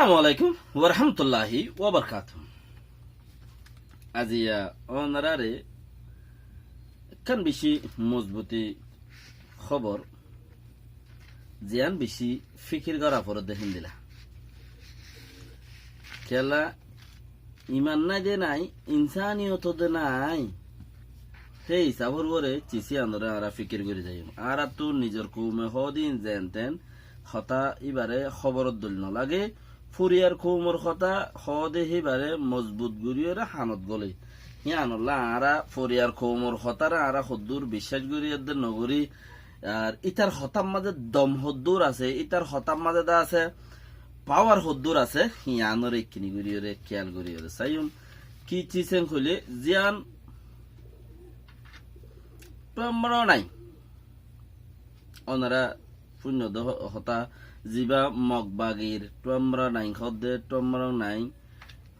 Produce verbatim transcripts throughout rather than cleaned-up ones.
Assalamu alaikum wa rahmatullahi wa barakatuhu. Aziya onoráre ekkán bicí mozbuti hóbor, ziyán bicí fíkir gorá foredde héndilla. Kiyólla iman nái de nái, insaniyot de nái. Hé hísafor uore cis yíanoré añára fíkir gorí zaiyum. Añáráttu nizor koume hoóde íin zeén teén hotá íbaré hóboror dóil nolage. Foriyar koumor hotá hoóde híbaré mozbut goríyoré hanot góle. Híanolla añára foriyar koumor hotáre añára hoddúr biccác gorí edde nogorí. Ar ítar hotár mazé dom hoddúr asé, ítar hotár mazé de asé, pawar hoddúr asé, híanoré ekkiní goríyoré, kiyál goríyoré saiyum. Ki cis en hoilé, ziyán Tuáñra nái. Onorá fúinno de ho-, hotá, zibá Mog bagir Tuáñra nái hoódde, Tuáñra nái.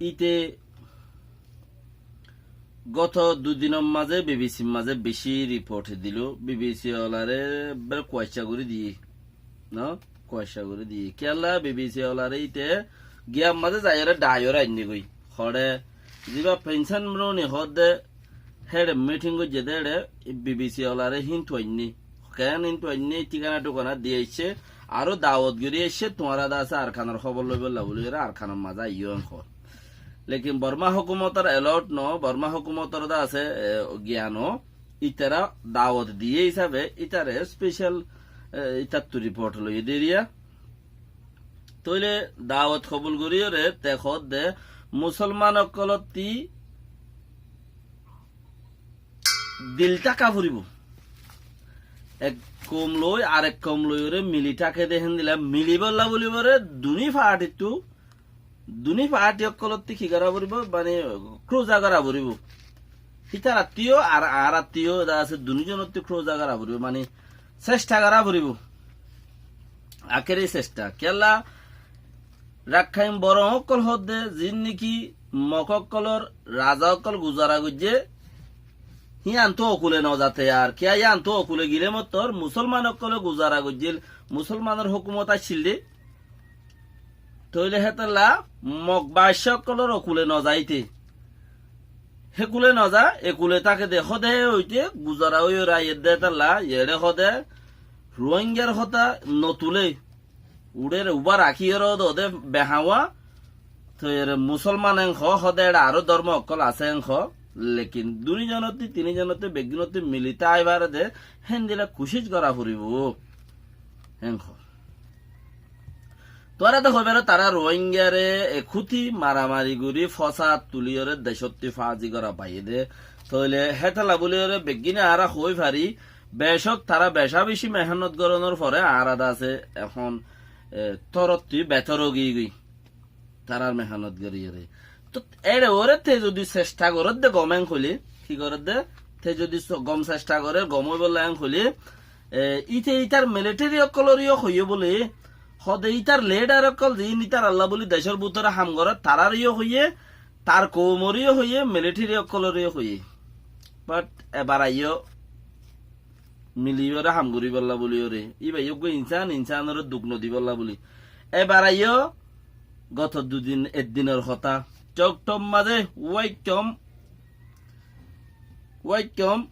Íte goto dui dinor mazé B B C r mazé bicí riport diló, B B C olaré bere kuaccá gorí diyé. No? Kuaccá gorí diyé. Kiyólla B B C olaré íte giyar mazé zaiyóre dhaiyóre ainné goi. Hoçé, zibá Pensen Mruni hoódde héçe míthing goijjé dé héçe B B C olaré híntu ainné. Keén híntu ainné, thíkana-thukana di aiccé, aró dawot gorí aiccé, tuáñra de asé Arkanor hóbor loibólla buliyóre Arkanor mazé aiyó en hoór. Lekin Bormá hókumotor allowed no, Bormá hókumotor de asé, e, giyan no, ítara dawot diyé hísabe ítare special, e, ítattu riport loiyé dé eriya. Tóile dawot kobul goríyoré te hoódde Musolman ókkolótti dil táka foribó. Ek koum loi arek koum loiyoré mili táke dé héndilla milibólla buliyoré duní faáthittu, duní faáthi ókkolótti ki gorá foribó, mani, króza gorá foribó. Hítarattú yó ar añárattú yó de asé duní zonottú króza gorá foribó, mani, sesta gorá foribó. Akéri sesta. Kiyólla Rakkain Borong ókkol hoódde, ziín niki Mok ókkolór raza ókkol guzara goijjé, híantu okule nozaté ar. Kiyá híantu okule gilé mottor Musolman ókkole guzara goijjíl, Musolmanor hókumot accíl dé. Tóile hétolla Mok bacca ókkolór okule nozaité. Hékule noza, ekule táke dé hóde óite guzara óiyoré aiyér dé hétolla, yéçe hóde Ruáingar hotá notulé. Uçére ubá rakíyoré óde óde behañwá, toi ere Musolman en hoó, hóde eçe aró dórmo ókkol asé en hoó, lekin duní zonottú, tiní zonottú, beggúnottú mili táibar dé, héndilla kucíc gorá foribó en hoó. Tuáñra de hoibáro tará Ruáingaré ekúti maramari gorí fosad tulíyoré decóttu fazi gorá baiyé dé, tóile hétolla bulíyoré beggíne añára hoói fari, becók tará becá bicí mehénnot gorónor fore añára de asé ehón, e, torottú betór ógiyegói. Tarár mehénnot goríyoré. Tóu éçe uore te zodi sesta gorédde gom en hoilé, ki gorédde? Te zodi so-, gom sesta gorér, gom óibolla en hoilé, e, íte ítar militeri ókkolóre yó hoiyé bóle, hóde ítar lidar ókkol ziín ítar Allah bóli decór bútore ham goré, taráre yó hoiyé, tar koumoré yó hoiyé, militeri ókkolóre yó hoiyé. But ebar aiyó miliyóre ham goríbolla buliyóre. Íba yó eggúa insán, insanoré duk nodibólla buli. Ebar aiyó goto dui din, ek dinor hotá. Cokthom mazé wáikkom, wáikkom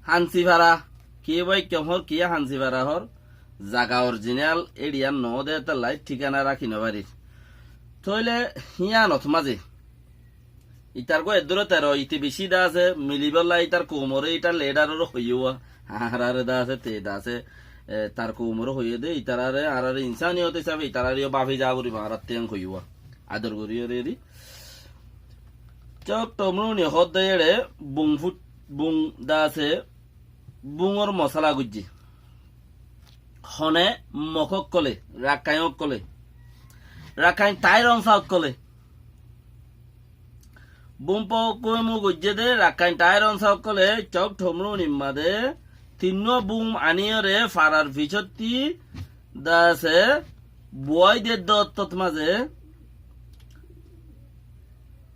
Hansifara. Kiyé wáikkom hoór, kiyé Hansifara hoór? Zaga orijinal éçiya noó dé hétolla thíkana rakí nofarir. Tóile híanot mazé Itar gó eddúre teró, ite bicí de asé, milibólla itar koumoré, itar lidaroré hoiyé uwá. Añáráre de asé, te de asé, e, tar koumoré hoiyé dé, itararé, añáráre insaniyot hísabe, itararé yó bafi za foribó, añárattú en hoiyé uwá. Ador gorí ore eri. Cokthom Runi hoódde éçe, bung fut-, bung de asé, bungor mosala goijjé. Hone Mok ókkolé, Rakkain ókkolé, Rakkain Thair Onsa ókkolé. Bumpo kuimu goijjé dé Rakkain Thair Onsa ókkolé Cokthom Runir mazé tinnúa bum aníyoré farar ficottí de asé buwái der dé ottót mazé.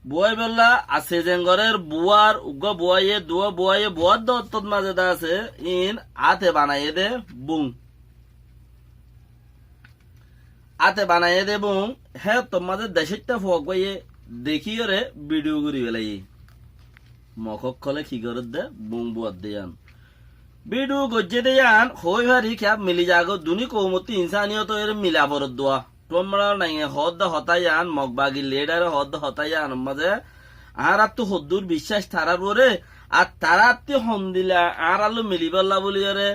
Buwái bolla asé zengorér buwár, uggúa buwáiye, duwá buwáiye, buwár dé ottót mazé de asé, iín áte banaiyé dé bum. áte banaiyé dé bung, héttor mazé decóitta fuaggúaye dekíyoré bidhiu gorí félaiye. Mok ókkolé ki gorédde, bung buadde yían. Bidhiu goijjé dé yían, hoói fari kiyá mili zagói, duní koumottú insániyotóre mila foredde. Tuáñra nainge hoódde hotá yían, Mok bagi lidhare hoódde hotá yíanor mazé, añáráttu hoddúr biccác tarár uore, ar taráttu hondila añárálloi milibólla bóliyoré,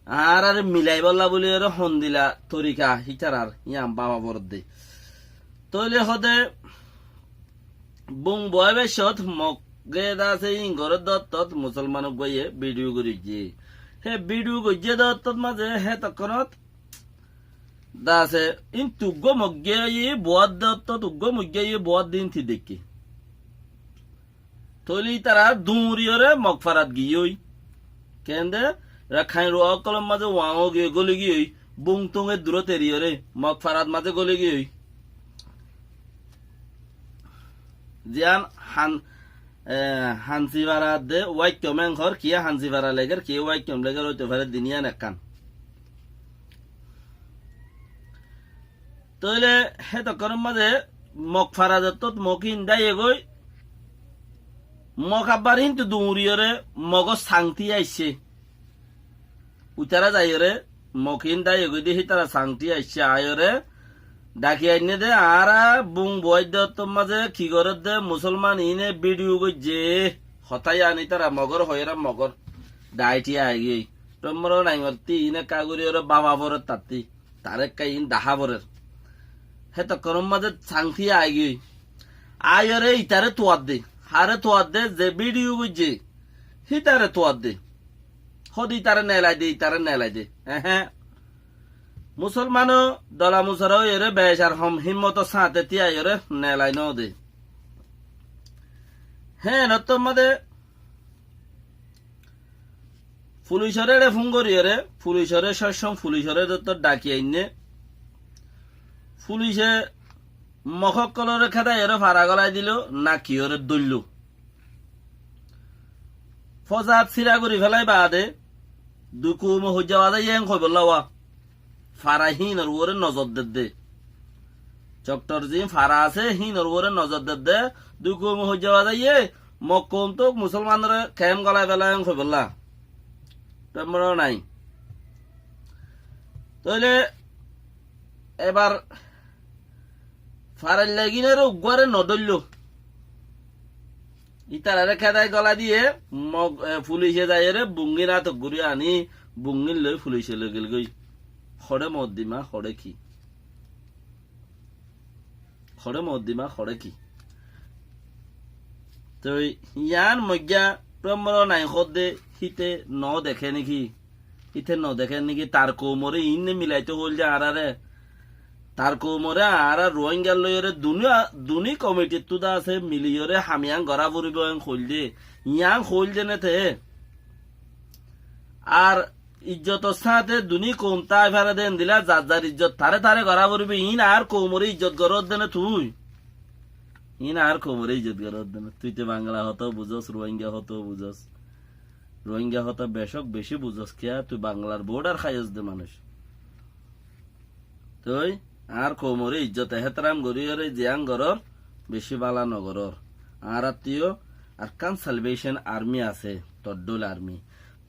añáráre milaibólla bóliyoré hondila torika hítarar yían báfa foredde. Tóile hoóde bung buáibar cót Mogge dase íin gorédde ottót Musolman uggúaye bidhiu goijjé. Hé bidhiu goijjé dé ottót mazé hétokkónot dase íntu uggúa Mogge aiyé buádde ottót uggúa Mogge aiyé buádde íntu deikké. Tóile ítara duñriyoré Mok farat giyói. Keénde Rakhain Ruwa ókkolór mazé uañgó giyói, góli giyói, bung tung eddurót eriyoré Mok farat mazé góli giyói. Ziyán han, e, Hansi fara de wáikkom en hoór, kiyé Hansi fara leger, kiyé wáikkom leger óito fare, din yían ekkán. Tóile hétokkónor mazé Mok fara zettót Mok íin dáiyegói, Mok abbar híntu duñriyoré Mogór saŋtí aiccé. Uitará zaiyoré Mok íin dáiyegói dé hítara saŋtí aiccé, aiyoré dhaki ainné dé, añára bung buáidde ottór mazé ki gorédde, Musolman iíne bidhiu goijjé. Hotá yían ítara Mogór hoiyóre Mogór dhaití aigiyói. Tómmoro naingortí iíne ká goríyoré báfa forer tattí. Taré ekká iín dahá forer. Hétokkónor mazé saŋtí aigiyói. Aiyoré itaré tuadde. Haré tuadde, ze bidhiu goijjé, hítaré tuadde. Hóde itaré neelai de, itaré neelai de. Ehe. Musolmano dola musara óiyoré becar hom hímmotor sáñte tíaiyoré neelai nóde. Hé, enottór mazé fulicoré eçé fún goríyoré, fulicoré cóccom, fulicoré dóttor dhaki ainné. Fulice Mok ókkolóre kédaiyoré fara gólai dilo, nakiyoré dóillo. Fosad síra gorí félai baade, dui koume hoijja bazaiyé en hoibólla wá. Fara híinor uore nozor dedde. Coktor ziín fara asé, híinor uore nozor dedde. Dui koume hoijja bazaiyé, Mok koum tók Musolmanore keém gólai félai en hoibólla. Tómmoro nai. Tóile ebar farailla gínoré uggúare nodóillo. Ítararé kédai gólai diyé, Mok, e, fulice zaiyeré bungín átok gorí aní, bungín loi fulice loi gelgói. Hoçé moddima, hoçé ki? Hoçé moddima, hoçé ki? Toi yían moijjá Tómmoro nai hoódde híte nodeké néki? Íte nodekér néki tar koumoré iínne milaitó hoóilde añáráre? Tar koumoré añára Ruáingar loiyóre duní, duní komiṭittú de asé miliyóre ham yián gorá foribóu en hoóilde, yián hoóilde né te? Ar ijjotor sáñte duní koum tái fare de endila zar zar ijjot taré taré gorá foribóu, iín añár koumoré ijjot goródde né tui? Iín añár koumoré ijjot goródde né? Tui te Bangla hotá buzós, Ruáinga hotá buzós. Ruáinga hotá becók bicí buzós kiyá, tui Banglar boódar háiyos de manúic. Tui añár koumoré ijjot ehéteram goríyoré ziyán gorór, bicí bála nogorór. Añáráttu yó Arkán Salvation Army asé, tor dhóil army.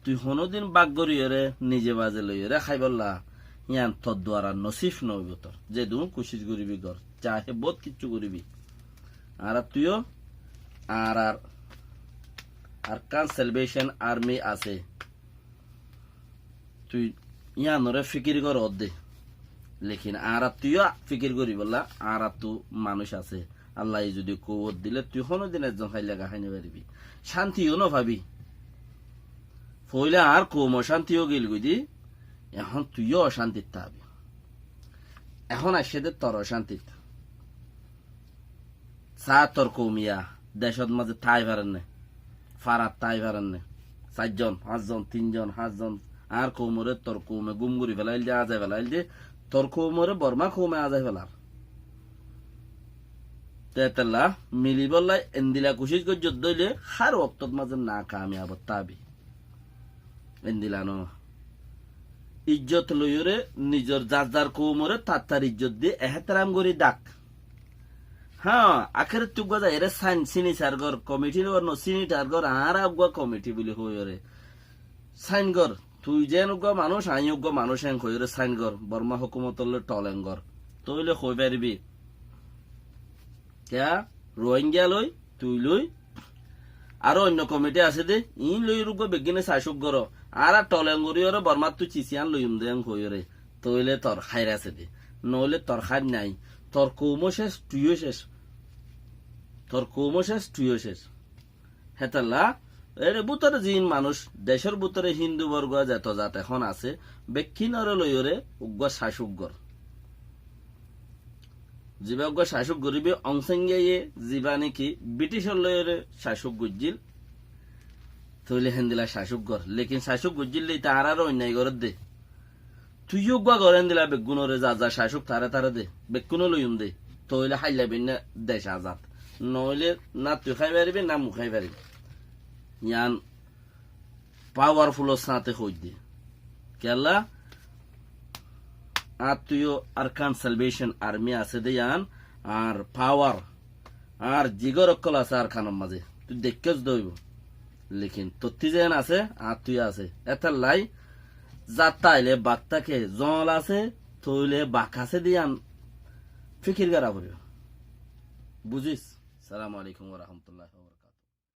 Tui honódin bák goríyoré nize baze loiyóre háibolla, yían tor duara nosíb noóibou tor. Zedún kucíc goríbi gor, cahe bóut kiccú goríbi. Añáráttu yó añárar Arkán Salvation Army asé. Tui yíanoré fíkir goródde. Lekin añáráttu yó fíkir goríbolla añáráttu manúic asé. Allaye zudi kouwot dilé tui honódin ezzon háilla gaháin no faribí. Cánti yó no fabi. Foóila añár koum ocánti ói gilgói de, ehón tui yó ocántit tábi. Ehón aiccé de tor ocántit. Saá tor koum yá decót mazé tái farenné, farat tái farenné. Sairzon, fañszon, tinzon, fañszon, añár koumoré tor koume gúm gorí felailde, azai felailde, tor koumoré Bormá koume azai felar. Te etella milibólla endila kucíc goijjós dóile hár októt mazé nakamiyab tábi. Endila no. Ijjot loiyóre nizor zar zar koumoré tar tar ijjot di ehéteram gorí dak. Há, akérottú uggúa zaiyóre sain sinitar gor, komitir gor no sinitar gor, añára uggúa komiti buli hoiyóre sain gor. Tui zeén uggúa manúic, añí uggúa manúic en hoiyóre sain gor. Borma hókumotor loi toleng gor. Tóile hoi faribi. Kiyá? Rohingya loi, tui loi, aró oinno komiti asé dé, iín loi uggúa beggúne sacúk goró. Añára toleng goríyoré Bormáttu cisián loiyum dé en hoiyóre. Tóile tor háir asé dé. Noóile tor háir nái. Tor koumó céc, tuiyó céc. Tor koumó céc, tuiyó céc. Hétolla, ére bútore ziín manúic, decór bútore Hindu borgúa zeto zat ehón asé, bekkúnoré loiyóre uggúa sacúk gor. Zibá uggúa sacúk goríbi Ong Sangyaye, zibá néki Briticor loiyóre sacúk goijjíl, tóile héndila sacúk gor. Lekin sacúk goijjíl de ita añáráre oinnai gorér dé. Tuiyó uggúa gor héndila beggúnoré, zar zar sacúk taré taré de, bekkúne loiyum de. Tóile háilla beinna dec azad. Noóile ná tui hái faribi, ná mui hái fari. Yián pawarfulor sáñte hoiddé. Kiyólla? Añáttu yó Arakan Salvation Army asé dé yián, ar pawar, ar zigor ókkol asé Arakanor mazé. Tui deikkós dé óibo. Lekin tottí zeén asé, añáttu yó asé. Étallai zatta aile bak táke, zol asé, tóile bak asé dé yián fikir gora foribó. Buzís? Assalamu alaikum wa rahmatullahi wa barakatuhu.